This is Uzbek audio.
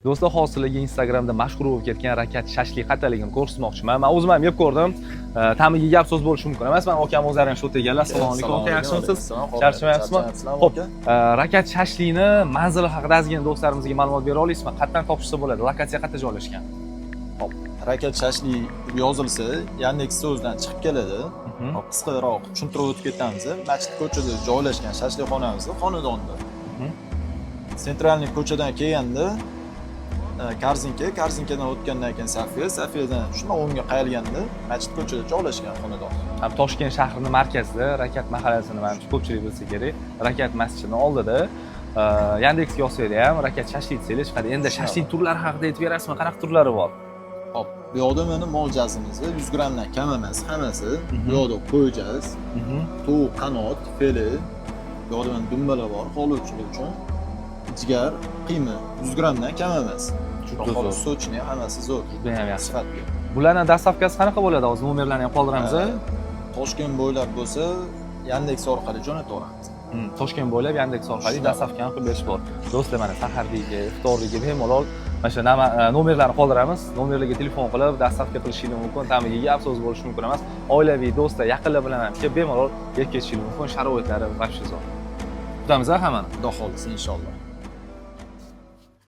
Do'stlar, hozir sizlarga Instagramda mashhur bo'lib ketgan Rakat shashlik qayerdaligini ko'rsatmoqchiman. Men o'zim ham yeb ko'rdim. Ta'miga gap so'z bo'lishi mumkin emas. Mana akam o'zlari ham shu yerda ekanlar. Assalomu alaykum aka, yaxshimisiz? Charchamayapsizmi? Xo'p, Rakat shashlikni manzili haqida ozgina do'stlarimizga ma'lumot bera olasizmi? Qayerdan topishsa bo'ladi? Lokatsiya qayerda joylashgan? Rakat shashlik deb yozilsa, Yandex so'zidan chiqib keladi. Hop, qisqaroq tushuntirib o'tib ketamiz. Masjid ko'chada joylashgan shashlikxonamiz, xonadonda. Центральный ko'chadan kelganda Korzinka, Korzinkadan o'tgandan keyin Safiya, Safiyadan shundan o'ngga qayrilganda masjid ko'chada joylashgan xonadon. Ham Toshkent shahrini markazida, Rakat mahallasini manimcha ko'pchilik bilsa kerak. Rakat masjidini oldida Yandexga yozsanglar ham Rakat shashlik desanglar chiqadi. Endi shashlik turlari haqida aytib berasizmi? Qanaqa turlari bor? Hop, bu yoqda mana mol jazimiz 100 grammdan kam emas hammasi. Bu yoqda qo'y jaz, tovuq qanot, fili, bu yoqda mana dumbalar bor, xohlovchilar uchun. Jigar, qiyma 100 grammdan kam emas. Juda zo'r. Сочный, hammasi zo'r. Juda ham yaxshi. Sifatli. Bularni доставка si qanaqa bo'ladi? Hozir nomerlarni ham qoldiramiz. Toshkent bo'ylab bo'lsa, Yandex orqali jo'nataveramiz. Toshkent bo'ylab Yandex orqali Shunaqa. Доставка ni qilib berish bor. Do'stlar, mana saharlikka, iftorlikka bemalol mana shu nomerlarni qoldiramiz. Nomerlarga telefon qilib доставка qilishingiz mumkin. Ta'miga gap so'z bo'lishi mumkin emas. Oilaviy do'stlar, yaqinlar bilan ham kelib bemalol yeb ketishingiz mumkin. Sharoitlari вообще zo'r. Kutamiz hammani. Xudo xohlasa, inshaalloh.